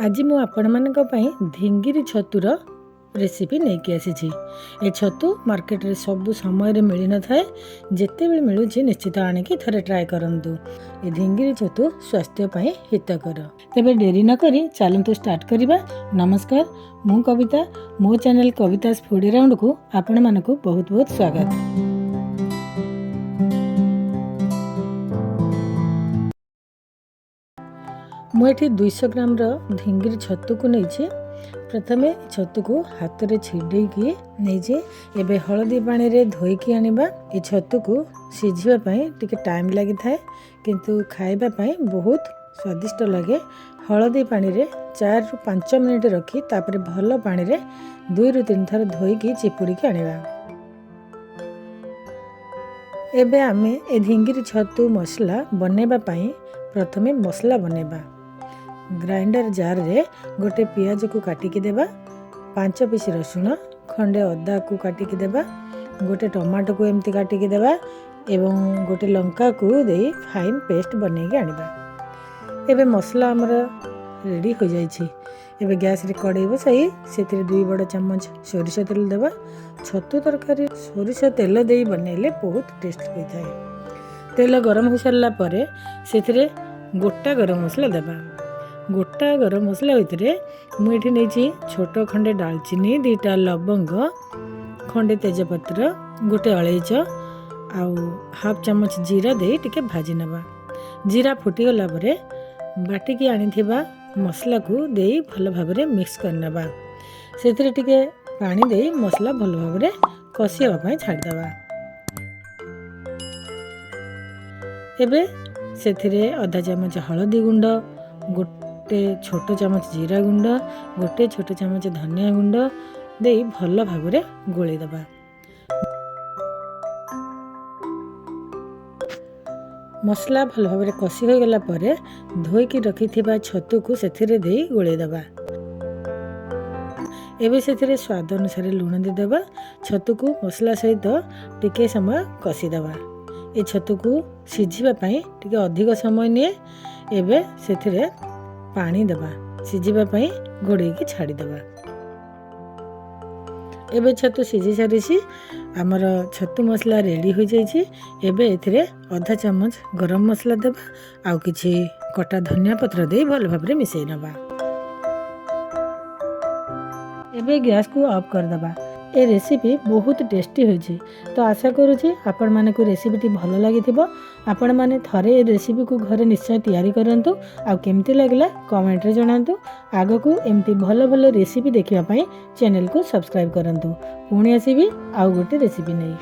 ଆଜି ମୁଁ ଆପଣମାନଙ୍କ ପାଇଁ ଧିଙ୍ଗିରି ଛତୁର ରେସିପି ନେଇକି ଆସିଛି। ଏ ଛତୁ ମାର୍କେଟରେ ସବୁ ସମୟରେ ମିଳିନଥାଏ। ଯେତେବେଳେ ମିଳୁଛି, ନିଶ୍ଚିତ ଆଣିକି ଥରେ ଟ୍ରାଏ କରନ୍ତୁ। ଏ ଧିଙ୍ଗିରି ଛତୁ ସ୍ୱାସ୍ଥ୍ୟ ପାଇଁ ହିତକର। ତେବେ ଡେରି ନକରି ଚାଲନ୍ତୁ ଷ୍ଟାର୍ଟ କରିବା। ନମସ୍କାର, ମୁଁ କବିତା। ମୋ ଚ୍ୟାନେଲ୍ କବିତାସ୍ ଫୁଡ୍ ରାଉଣ୍ଡକୁ ଆପଣମାନଙ୍କୁ ବହୁତ ବହୁତ ସ୍ୱାଗତ। ମୁଁ ଏଠି 200 ଗ୍ରାମର ଧିଙ୍ଗିରି ଛତୁକୁ ନେଇଛି। ପ୍ରଥମେ ଛତୁକୁ ହାତରେ ଛିଡ଼େଇକି ନେଇଛି। ଏବେ ହଳଦୀ ପାଣିରେ ଧୋଇକି ଆଣିବା। ଏ ଛତୁକୁ ସିଝିବା ପାଇଁ ଟିକେ ଟାଇମ୍ ଲାଗିଥାଏ, କିନ୍ତୁ ଖାଇବା ପାଇଁ ବହୁତ ସ୍ୱାଦିଷ୍ଟ ଲାଗେ। ହଳଦୀ ପାଣିରେ 4ରୁ 5 ମିନିଟ୍ ରଖି ତାପରେ ଭଲ ପାଣିରେ 2ରୁ 3 ଥର ଧୋଇକି ଚିପୁଡ଼ିକି ଆଣିବା। ଏବେ ଆମେ ଏ ଧିଙ୍ଗିରି ଛତୁ ମସଲା ବନେଇବା ପାଇଁ ପ୍ରଥମେ ମସଲା ବନେଇବା। ଗ୍ରାଇଣ୍ଡର ଜାର୍ରେ ଗୋଟେ ପିଆଜକୁ କାଟିକି ଦେବା, 5 ପିସ୍ ରସୁଣ, ଖଣ୍ଡେ ଅଦାକୁ କାଟିକି ଦେବା, ଗୋଟେ ଟମାଟୋକୁ ଏମିତି କାଟିକି ଦେବା ଏବଂ ଗୋଟେ ଲଙ୍କାକୁ ଦେଇ ଫାଇନ୍ ପେଷ୍ଟ ବନେଇକି ଆଣିବା। ଏବେ ମସଲା ଆମର ରେଡ଼ି ହୋଇଯାଇଛି। ଏବେ ଗ୍ୟାସ୍ରେ କଡ଼େଇ ବସାଇ ସେଥିରେ 2 ବଡ଼ ଚାମଚ ସୋରିଷ ତେଲ ଦେବା। ଛତୁ ତରକାରୀ ସୋରିଷ ତେଲ ଦେଇ ବନେଇଲେ ବହୁତ ଟେଷ୍ଟ ହୋଇଥାଏ। ତେଲ ଗରମ ହୋଇସାରିଲା ପରେ ସେଥିରେ ଗୋଟା ଗରମ ମସଲା ଦେବା। ଗୋଟା ଗରମ ମସଲା ଭିତରେ ମୁଁ ଏଠି ନେଇଛି ଛୋଟ ଖଣ୍ଡେ ଡାଲଚିନି, 2ଟା ଲବଙ୍ଗ, ଖଣ୍ଡେ ତେଜପତ୍ର, ଗୋଟେ ଅଳେଇଚ ଆଉ ହାଫ୍ ଚାମଚ ଜିରା ଦେଇ ଟିକେ ଭାଜି ନେବା। ଜିରା ଫୁଟିଗଲା ପରେ ବାଟିକି ଆଣିଥିବା ମସଲାକୁ ଦେଇ ଭଲ ଭାବରେ ମିକ୍ସ କରିନେବା। ସେଥିରେ ଟିକେ ପାଣି ଦେଇ ମସଲା ଭଲ ଭାବରେ କଷି ହେବା ପାଇଁ ଛାଡ଼ିଦେବା। ଏବେ ସେଥିରେ ଅଧା ଚାମଚ ହଳଦୀ ଗୁଣ୍ଡ, ଗୋଟେ ଛୋଟ ଚାମଚ ଜିରା ଗୁଣ୍ଡ, ଗୋଟେ ଛୋଟ ଚାମଚ ଧନିଆ ଗୁଣ୍ଡ ଦେଇ ଭଲ ଭାବରେ ଗୋଳେଇ ଦେବା। ମସଲା ଭଲ ଭାବରେ କଷି ହୋଇଗଲା ପରେ ଧୋଇକି ରଖିଥିବା ଛତୁକୁ ସେଥିରେ ଦେଇ ଗୋଳେଇ ଦେବା। ଏବେ ସେଥିରେ ସ୍ୱାଦ ଅନୁସାରେ ଲୁଣ ଦେଇଦେବା। ଛତୁକୁ ମସଲା ସହିତ ଟିକେ ସମୟ କଷିଦେବା। ଏ ଛତୁକୁ ସିଝିବା ପାଇଁ ଟିକେ ଅଧିକ ସମୟ ନିଏ। ଏବେ ସେଥିରେ ପାଣି ଦେବା, ସିଝିବା ପାଇଁ ଘୋଡ଼େଇକି ଛାଡ଼ିଦେବା। ଏବେ ଛତୁ ସିଝି ସାରିଛି। ଆମର ଛତୁ ମସଲା ରେଡ଼ି ହୋଇଯାଇଛି। ଏବେ ଏଥିରେ ଅଧା ଚାମଚ ଗରମ ମସଲା ଦେବା ଆଉ କିଛି କଟା ଧନିଆ ପତ୍ର ଦେଇ ଭଲ ଭାବରେ ମିଶାଇ ନେବା। ଏବେ ଗ୍ୟାସକୁ ଅଫ୍ କରିଦେବା। ଏ ରେସିପି ବହୁତ ଟେଷ୍ଟି ହୋଇଛି। ତ ଆଶା କରୁଛି ଆପଣମାନଙ୍କୁ ରେସିପିଟି ଭଲ ଲାଗିଥିବ। ଆପଣମାନେ ଥରେ ଏ ରେସିପିକୁ ଘରେ ନିଶ୍ଚୟ ତିଆରି କରନ୍ତୁ ଆଉ କେମିତି ଲାଗିଲା କମେଣ୍ଟରେ ଜଣାନ୍ତୁ। ଆଗକୁ ଏମିତି ଭଲ ଭଲ ରେସିପି ଦେଖିବା ପାଇଁ ଚ୍ୟାନେଲକୁ ସବସ୍କ୍ରାଇବ୍ କରନ୍ତୁ। ପୁଣି ଆସିବି ଆଉ ଗୋଟେ ରେସିପି ନେଇ।